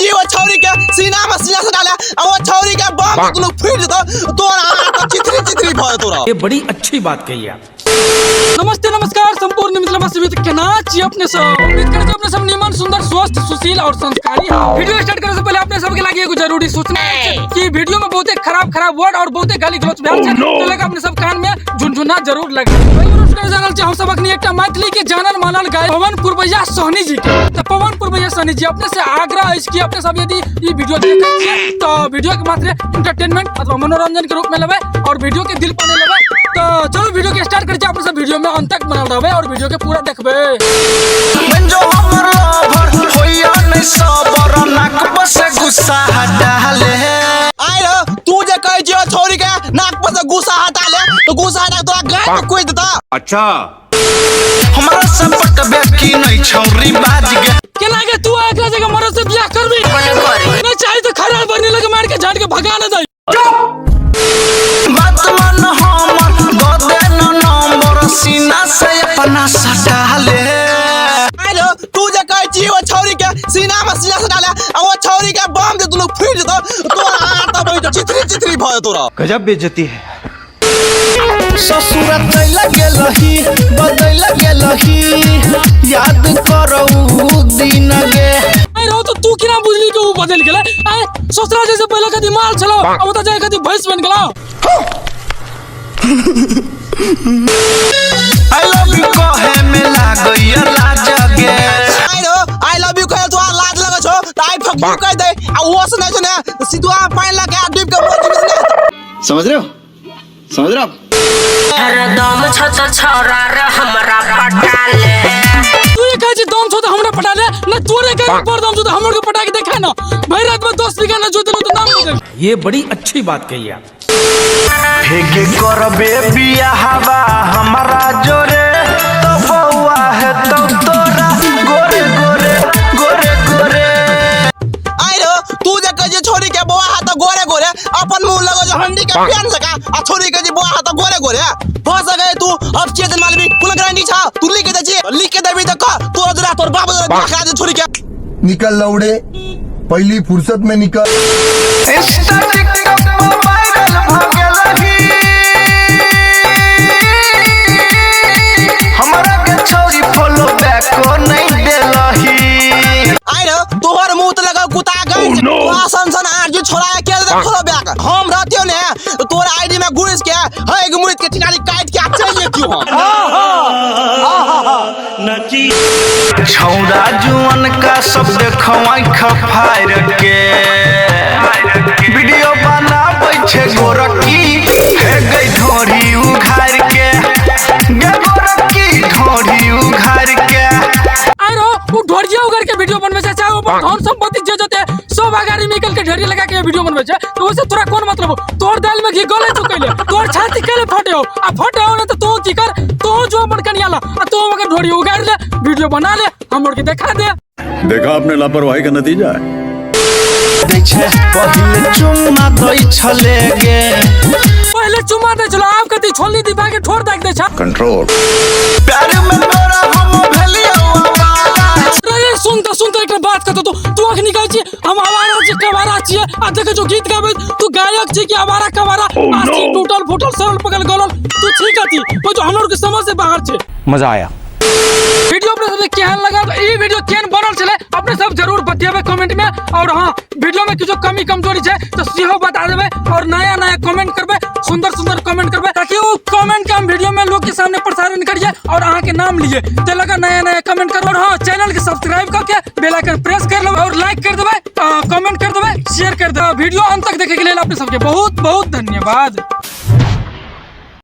छी ओ छौरी के सीना में सीना से डाले आ ओ छौरी के बम दुनू फूट जेतो तोरा हाथ चिथरी चिथरी भ जेतो ये बड़ी अच्छी बात कही आप। नमस्ते नमस्कार संपूर्ण मिथिलावासी मित्र, केना छी अपने सब? उम्मीद करै छी अपने सब निमन सुंदर स्वस्थ सुशील और संस्कारी हो। वीडियो स्टार्ट करे से पहले अपने सबके लागी एगो जरूरी सूचना अछि कि वीडियो में बहुते खराब खराब वर्ड और बहुते गाली गलौज भेल छै, तो लगा अपने सब कान में झुनझुना जरूर लगे। नमस्कार जानल छी हम सब अखनी एकटा मैथिली के जानल मानल गायक पवन पुरबैया सहनी जी के। तो पवन पुरबैया सहनी जी अपने से आग्रह अछि कि अपने सब यदि ई वीडियो देखै छियै तो वीडियो के मात्र एंटरटेनमेंट अथवा मनोरंजन के रूप में लेबै और वीडियो के दिल पर नहीं लेबै। तो चलू वीडियो के स्टार्ट करै छी, अपने सब वीडियो में अंत तक बनल रहबै और वीडियो के पूरा देखबै। जो हमर लवर होइया नहीं सबर, नाक पर से गुस्सा हटा ले। आइ रे तू जे कहै छियो छौरी के नाक पर से गुस्सा हटा ले, तो गुस्सा हटा के तोरा गाय के कुछ देता। अच्छा हमरा से पटबे की नहीं छौरी बाज गे। केना के तू एकरा जगह मरद से बियाह करबी? नहीं चाही तो खड़ा बने लगे मार के झाड़ के भगा न दे। बात मान हमर द दे न नंबर, सीना से अपना सटा ले। आइ रे तू जे कहै छी ओ छौरी के सीना में सीना से डाले आ ओ छौरी के बम जे दुनू फूट जेतो तोरा हाथ तब चिथरी चिथरी भ जेतो तोरा। गजब बेइज्जती है। ससुर चल गेलही बदल गेलही, याद करऊ दिन गे। आइ रहो तो तू केना बुझली कि ऊ बदल गेलै? आइ ससुरा जैसे पहले कदी माल छलो, अब त जाय कदी भैंस बन गेलो। I love you कहे में लागैया लाज गे। आइ रो I love you कहे तोरा लाज लगै छौ त I fuck you कह दे, आ ओ से नै छौ ने सिधुआ पानि लगा के डूब के मर जेबी ने। समझ रहे हो, समझ रहे हो आप? हरदम छो तो छोरा रे हमरा पटा ले। तू ये कहै छी दम छो तो हमरा पटा ले, न तोरे के पर दम छो तो हमर के पटा के देखा न। भरि रात में 10 बीघा न जोतलो तो नाम बदल। ये बड़ी अच्छी बात कही आप। फेके करबे बियाहवा हमरा जोरे, तो बौआ है तो तोरा गोरे गोरे गोरे गोरे। आइ रो तू जे कहै छी छोरी के बौआ है तो गोरे गोरे, अपन मुंह लगो जो हंडी के पेन सका आ छोरी के जे बौआ है तो गोरे गोरे भ सके। तू अब चेतन मालवी कुल गारंटी छा, तू लिख के दे छी, लिख के देबी त कह तोरा जोरा तोर बाप जोरा बियाह करा दे छोरी के। निकल लौड़े, पहली फुर्सत में निकल। इंस्टा टिकटॉक पर वायरल भ गेलही, हमरा के छोरी फॉलो बैक को नहीं देलही। आइ रो तोहर मुंह त लगो कुत्ता गई, तोरा सन सन आर जो छोरा के दे फॉलो बैक। हम रहतियो ने तो तोर आईडी में घुस के है एक मुर्त के चिनारी काट के आ चल जेतियो हम। छौरा जुअन का सब देखवाई खफायर के, वीडियो बनाबै छै गोरकी हे गई ढोरी उघार के, गे गोरकी ढोरी उघार के। आइ रो उ ढोरिया उघार के वीडियो बनबै छै, चाहे ओ अपन धन संपत्ति जे जते सब अगाड़ी निकल के ढेरी लगा के वीडियो बनबै छै, तो ओसे तोरा कोन मतलब हो? तोर दाल में घी गले चुकैले, तोर छाती केले फटे हो, आ फटे हो न त तू की कर, तू जो अपन कनिया ला आ तू मगर ढोरी उगाड़ ले, वीडियो बना ले, हमर के देखा दे। देखा आपने लापरवाही का नतीजा है। दै छै पहिले चुम्मा दै छले गे, पहिले चुम्मा दै छलो, आब कति छोली दिपा के ठोर दाग दै छ। कंट्रोल। प्यार में तोरा हम भेलियौ आवारा। रे सुन त सुन त एकटा बात कहतो, तू अखनी कहै छी हम आवारा छी कवारा छी, आ देखै छौ गीत गाबै तू गायक छी कि आवारा कवारा? आसी टूटल फूटल सरल पकल गलल तू छी कथी? ओ जो हमर के समझ से बाहर छै। मजा आया। वीडियो अपने सबके केहन लगल, ई वीडियो केहन बनल छलै अपने सब जरूर बतेबै कमेंट में। और हाँ वीडियो में किछो कमी कमजोरी छै तो सेहो बता देबै, और नया नया कमेंट करबै, सुंदर सुंदर कमेंट करबै, ताकि ओ कमेंट के हम वीडियो में लोग के सामने प्रसारण करिए और अहाँ के नाम लिए। ते लगा नया नया कमेंट करू। और हाँ चैनल के सब्सक्राइब करके बेल आइकन प्रेस कर लेबै और लाइक कर देबै, कमेंट कर देबै, शेयर कर देबै। वीडियो अंत तक देखे के लेल अपने सबके बहुत बहुत धन्यवाद।